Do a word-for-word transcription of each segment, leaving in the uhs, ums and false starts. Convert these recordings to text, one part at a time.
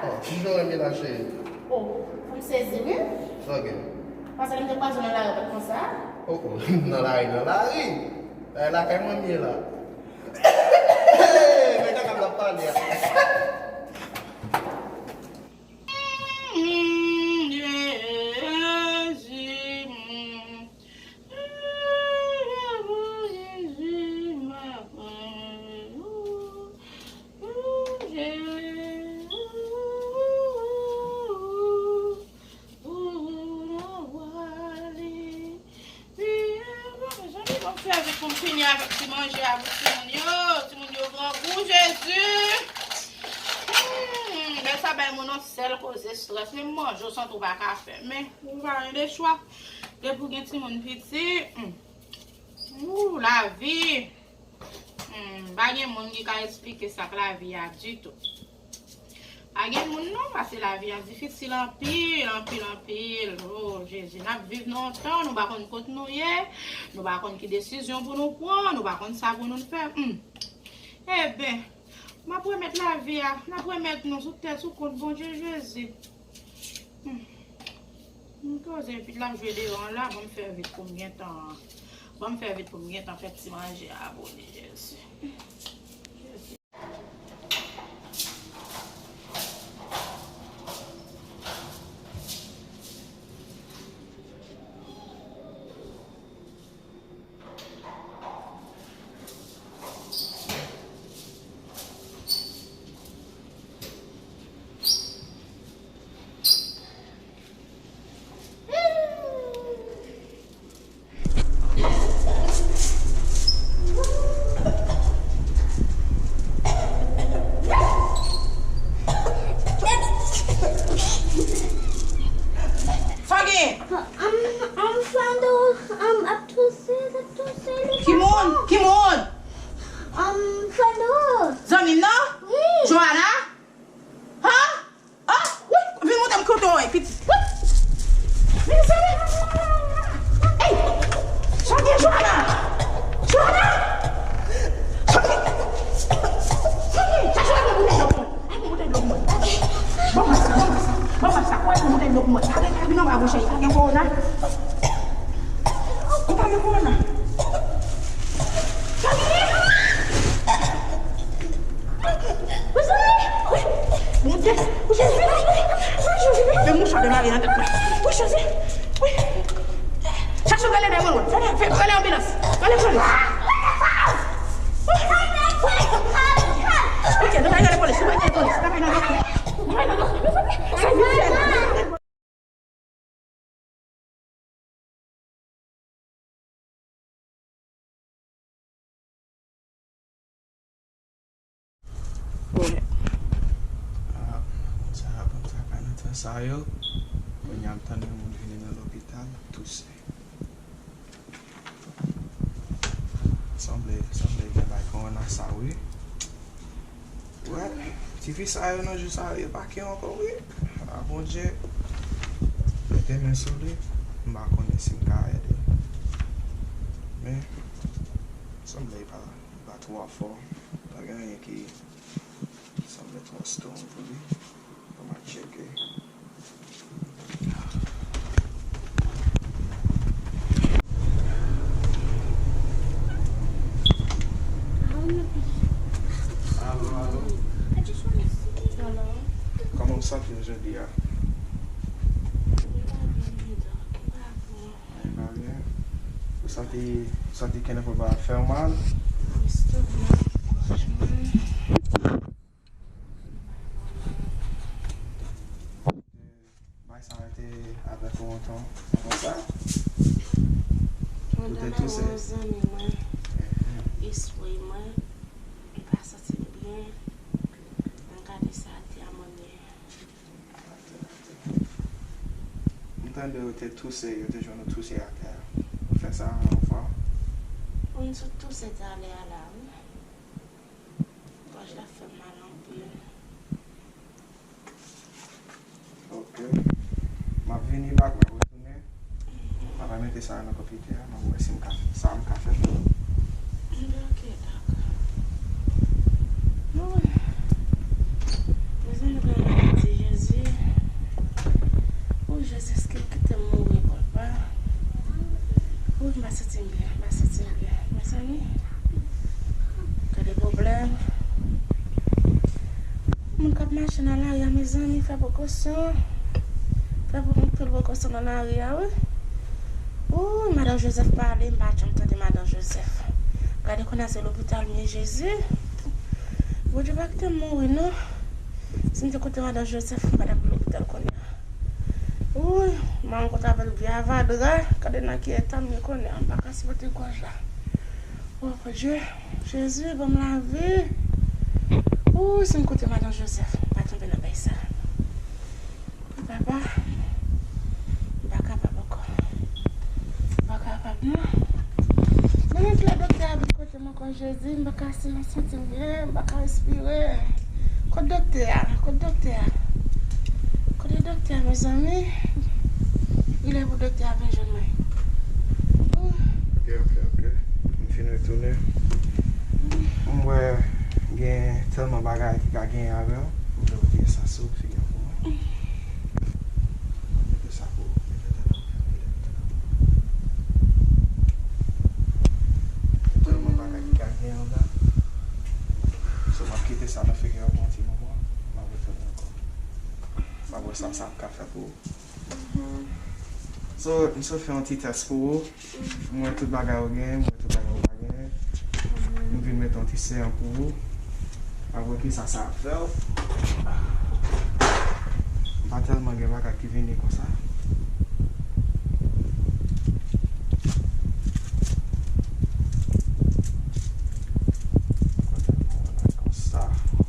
Oh, kijan w renmen la, cheri? Oh, fè m sezi, wi. Sa w gen? Panse m te kwaze w nan lari, pa t konsa? Oh, oh, nan lari, nan lari. Lari lakay mwen m ye la. Hey, men kaka m ap pale a. Mezanmi, bon, fè vit pou m fini avèk ti manje a pou timoun yo. Timoun yo grangou, Jezi. Hmm, lè sa bay moun yon sèl koze estrès. Menm manje w santi w pa ka fè. Men, ou pa gen de chwa. Depi w gen timoun piti, hmm. Ou, lavi. Hmm, pa gen moun ki ka esplike sa k lavi a ditou. Pa gen moun non, paske lavi a difisil anpil, anpil, anpil. Oh, Jezi, n ap viv nan yon tan, nou pa konn kot nou ye, nou pa konn ki desizyon pou nou pran, nou pa konn sa pou nou fè. Hmm. Eben, m ap remèt lavi a, n ap remèt nou sou tèt, sou kont Bondye Jezi. Hmm. M koze epi l ap jwe deyò an la, ban m fè vit pou m gentan, ban m fè vit pou m gentan fè ti manje a pou li, Jezi. Sa w gen? Am, am, Fando, am, ap touse, l ap touse, li pa bon. Ki moun? Ki moun? Am, Fando. Zanmi m nan? Wi. Joana? Han? Ah, wi, vin montre m kote w ye, pitit. Wi. Vin, sere. Ey! Sa w gen, Joana? Joana! Sa w gen? Sa w gen? Chache yon boutèy dlo pou mwen. Ay, yon boutèy dlo pou mwen. Bon, mas sa, bon, mas sa. Bon, mas sa. Ou wè yon boutèy dlo pou mwen. Pa gen, pa gen, non, pa gen, cheri. Pa gen kowona. Ou pa gen kowona. Wi, Jezi! Wi, Jezi! Wi, Jezi! Men mouchwa demare nan tèt mwen. Wi, Jezi! Wi! Chache w rele nèg mwen. Fè, fè, rele anbilans. Rele polis. Ok, nou pral rele polis. Nou pral rele polis. Nou pral rele polis. Nou pral rele polis. Sèvis. Ah, sa bon travay nan tan sa yo. Kounye a m tande yon moun vini nan lopital, l ap touse. Sanble, sanble gen bay kowona sa wi. Wè, tifi sa yo nan jou sa yo, yo pa ke ankò wi. A Bondye mete men sou li, m pa konnen si m ka ede. Men, sanble li pa, li pa twò fò. Pa gen anyen ki sanble twò strong pou li. Fò m al tcheke. Alo, alo. Kòman w santi w jodi a? Mwen pa byen. Ou santi, ou santi kenèpòt la ap fè w mal? Bay sa rete avèk ou lontan konsa? Ou te touse? Yon zanmi mwen, espri mwen, m pa santi m byen. Mwen gade sa l te a mwen ye. M tande ou te touse, yo te jwenn ou touse atè a. Ou fè sa yon fwa? Mwen sot touse talè a la, wi. Gòj la fè m mal anpil. Ok. M ap vini bak, m ap retounen. M ap mete sa nan konpitè a, m ap wè si m ka, sa m ka fè pou ou. Ebyen, ok, dakò. Wi. Mezanmi, gen yon maladi Moun k ap mache nan lari a, mezanmi, fè prekosyon. Fè pou anpil prekosyon nan lari a, wi. Ooh, madan Jozèf pale, m pa janm tande madan Jozèf. Gade kounye a se lopital m ye, Jezi. Bondye pa kite m mouri, non. Si m te koute madan Jozèf, m pa t ap lopital kounye a. Ooh, m rankontre avè l vye avadra. Gade nan ki eta m ye kounye a, m pa ka sipòte gòj la. Oh, Bondye, Jezi, ban m lavi. Ooh, si m koute madan Jozèf, m pa tonbe nan bagay sa. Papa, m pa kapab ankò. M pa kapab, non. Nan menm lè doktè a vin kote m ankò, Jezi, m pa ka si-, santi m byen, m pa ka respire. Kot doktè a? Kot doktè a? Kote doktè a, mezanmi? Li lè pou doktè a vin jwenn mwen. Ooh. Ok, ok, ok. M fin retounen. M wè gen tèlman bagay ki ka genyen avè w. M vle retire sa sou figi an pou mwen. Mete sa pou ou. Mete tèt ou. Mete tèt ou. Tèlman bagay ki ka genyen andan. So, m ap kite sa nan figi an pou yon ti moman. M ap retounen ankò. M ap wè sa, sa ap ka fè pou ou. So, m sot fè yon ti tès pou ou. M wè tout bagay ou gen, m wè tout bagay ou pa gen. M vin mete yon ti serum pou ou. M ap wè kisa sa ap fè w. M pa tèlman gen bagay ki vini konsa. M pa tèlman wè bagay konsa.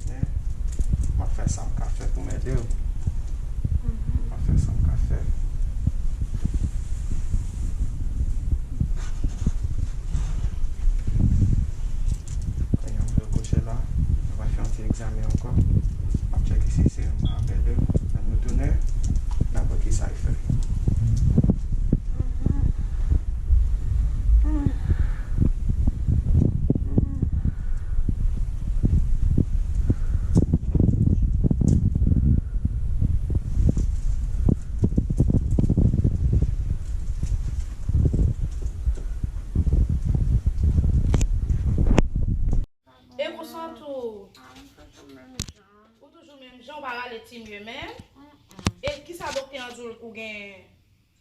Men, m ap fè sa m ka fè pou m ede w. M ap fè sa m ka fè. Kounye a m vle kouche la. Nou va fè yon ti egzamen ankò. M ap tcheke si se yon apèl de. Lè nou tounen, n ap wè kisa l fè. E konsa tou. Ou toujou menm jan, ou pa rale ti mye menm. E kisa doktè an di w ou gen?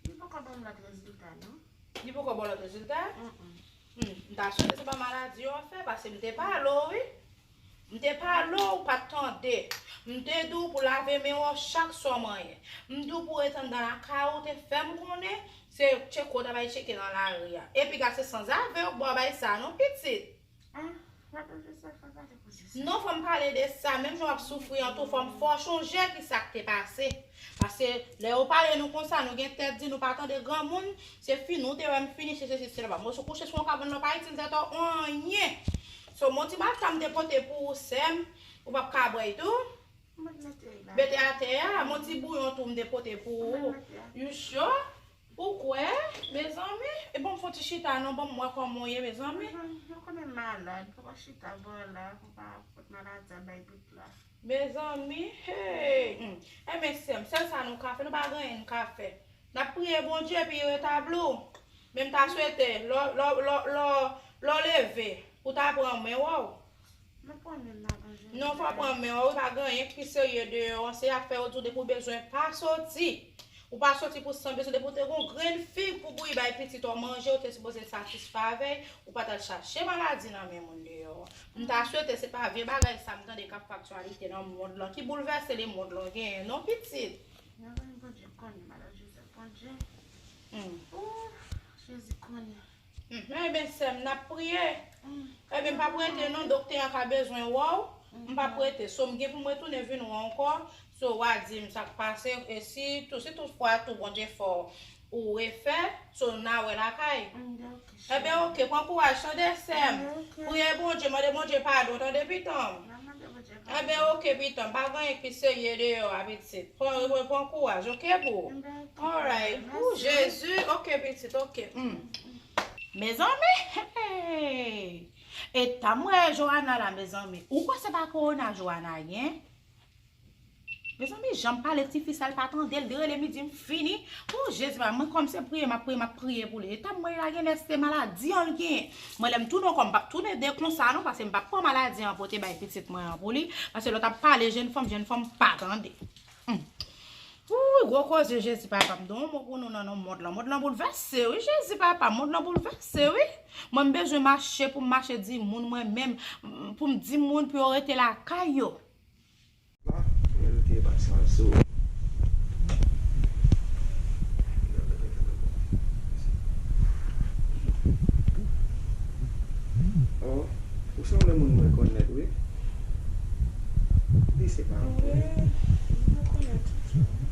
Li poko ban m lòt rezilta, non. Li poko ba w lòt rezilta? Mm, m ta swete se pa maladi yo ap fè, paske m te pale w, wi. M te pale w, ou pa t tande. M te di w pou lave men w chak swa w manyen. M di w pou w ret anndan lakay ou, ou te fè m konnen se tcheke w t ap al tcheke nan lari a. Epi gad se sanzave yo k ba w bay sa non, pitit. Ah, madan Jozèf, pa pale konsa. Non, fò m pale de sa. Menm jan w ap soufri an tou, fò m fè w chonje kisa k te pase. Paske lè yo pale nou konsa, nou gen tèt di, nou pa tande granmoun, se fini, ou te wè m fini, se sesi, se la. Mwen sou kouche sou yon kabann, lè w pa itil tèt ou anyen. So, mon ti malta m te pote pou ou, sè m, ou p ap ka bwè l tou. Mwen mete la. Mete atè a, mon ti bouyon tou m te pote pou ou. Mwen mete a. You sure? Ou kwè, mezanmi? E bon, fò ti chita non, bon, m wè kòman w ye, mezanmi. Mezanmi, nou konnen m malad, fò pa chita bò la, fò pa pot maladi a bay tout la. Mezanmi, hey! Hmm. Enben, sè m, sèl sa nou ka fè, nou pa gen anyen nou ka fè. N ap priye Bondye epi retabli w. Men m ta swete, lè w, lè w, lè w, lè w, lè w leve, pou w ta pran men w. Mwen pran men m nan, Bondye. Non, fò w pran men w, wi, pa gen anyen ki serye deyò an, se afè yo di w depi w bezwen pa soti. Ou pa soti pou san bezwen, depi w te gon grenn fig pou bouyi bay pitit ou manje, ou te sipoze satisfè avè l, ou pa t al chache maladi nan men moun deyò. M ta swete se pa vye bagay sa m tande k ap fè aktyalite nan mond lan, ki boulvèse lemonn lan genyen non, pitit. Mezanmi, Bondye konnen, madan Jozèf, Bondye. Hmm. Ooh, Jezi konnen. Hmm, enben, sè m, n ap priye. Hmm. Enben, m p ap rete non, doktè an ka bezwen wè w. M p ap rete. So, m gen pou m retounen vin wè w ankò. So, w a di m sa k pase. E si tou, si toutfwa tou Bondye fè w ou refè, so, n a wè lakay. Hmm, ok, cheri. Enben, ok, pran kouraj, tande, sè m. Hmm, ok. Priye Bondye, mande Bondye padon, tande, pitan m. Enben, ok, pitan m, pa gen anyen ki serye deyò a, pitit. Pran, pran, pran kouraj, ok, boo? Alright. Ooh, Jezi, ok, pitit, ok. Hmm. Mezanmi, hey! E tan m wè Johanna la, mezanmi. Ou kwè se pa kowona Johanna gen? Mezanmi, jan m pale tifi sa, l pa tande, l rele midi, m fini. O Jezi, pa, mwen kòm se priye m ap priye, m ap priye pou li. Eta mwen la gen lè se maladi an l genyen. Mwen lè m tounen ankò, m p ap tounen de konsa non, paske m p ap pran maladi an pote bay pitit mwen an pou li. Paske lè w t ap pale jenn fanm, jenn fanm pa tande. Hmm. Wouy, gwo koze Jezi papa, m di yon mo pou nou nan non mond lan. Mond lan boulvèse, wi, Jezi papa, mond lan boulvèse, wi. Mwen m bezwen mache pou m mache di moun mwen menm, pou m di moun pou yo rete lakay yo. La, men l te pase al sou. Oh, ou sanble moun mwen konèt, wi. Di se pa vre. Wi, m rekonèt ou.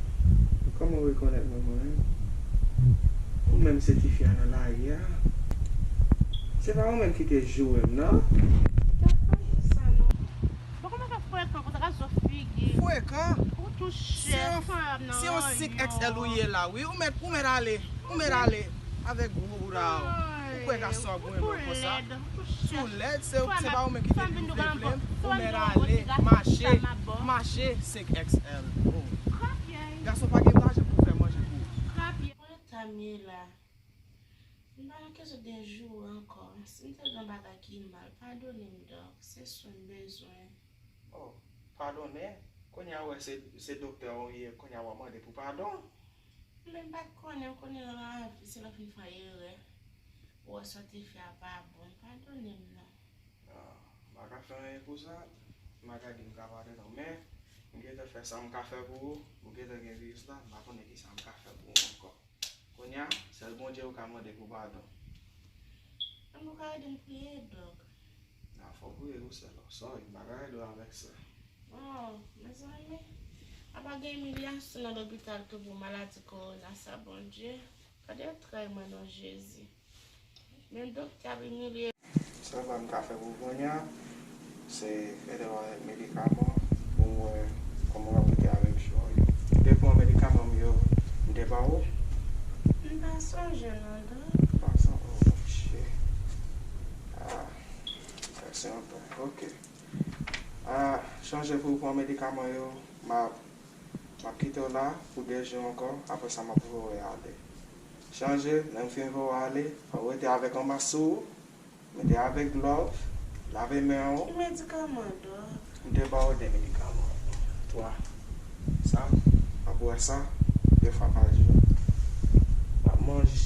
Kòman w rekonèt mwen, mwen menm? Ou menm se tifi a nan lari a. Se pa ou menm ki te joure m, non? Sa non. Bon, kòman fè frekan konsa, gad zo figi. Frekan? Ou tou chè, fanm nan. Se yon, se yon senk X L ou ye la, wi. Ou mèt, ou mèt ale. Ou mèt ale. Avèk gwo bouda w. Ou kwè gason ap renmen w konsa? Ou tou lèd, se, se pa ou menm ki te vle vle m. Ou mèt ale. Mache, mache senk X L. Oh. Gason pa gen lajan pou fè manje pou ou. Mwen ta m ye la. M pa nan kesyon de jou ankò. Si m te gen yon bagay ki mal, padone m, Dòk. Se swen m bezwen. Oh, padone? Kounye a w wè se, se doktè w ye, kounye a w ap mande pou padon? Men m pa t konnen, ou konnen nan lavi, se lè w fin fè erè, ou wè sa w te fè a pa bon, padone m non. Ah, m pa ka fè anyen pou sa, m pa ka di m ka padone w, men m gentan fè sa m ka fè pou ou, ou gentan gen viris la, m pa konnen kisa m ka fè pou ou ankò. Kounye a, sèl Bondye ou ka mande pou padon. An, ou ka ede m priye, Dòk? Nan, fò w priye tou sèl. Sorry, m pa ka ede w avèk sa. Oh, mezanmi. Apa gen imilyasyon nan lopital tou pou maladi kowona sa, Bondye. Gade yo tray mwen non, Jezi. Men doktè ap imilye. Sèl bagay m ka fè pou kounye a, se ede w avèk medikaman pou m wè kòman w ap rete avèk jou yo. Ou te pran medikaman m yo, m te ba ou? M pa sonje non, Dòk. Pa sonje, oh, Bondye. Ah, sa se yon bagay. Ok. Ah, chanje pou w pran medikaman yo, m ap, m ap kite w la pou de jou ankò, apre sa m ap voye w ale. Chanje, lè m fin voye w ale, fò w rete avèk yon mask sou ou, mete avèk glòv, lave men w. Ki medikaman, Dòk? M te ba w de medikaman. Twa. Sa, w ap bwè sa, de fwa pa jou. W ap manj,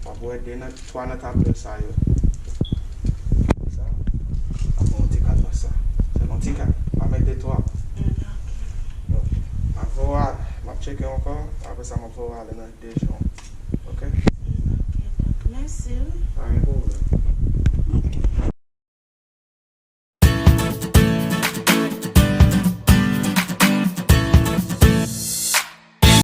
w ap bwè de nan, twa nan tablèt sa yo. Sa, w ap bwè yon ti kal nan sa. Sèl yon ti kal. Pa mete twòp. Mm, ok. Donk, m ap voye w al, m ap tcheke w ankò, apre sa m ap voye w ale nan de jou.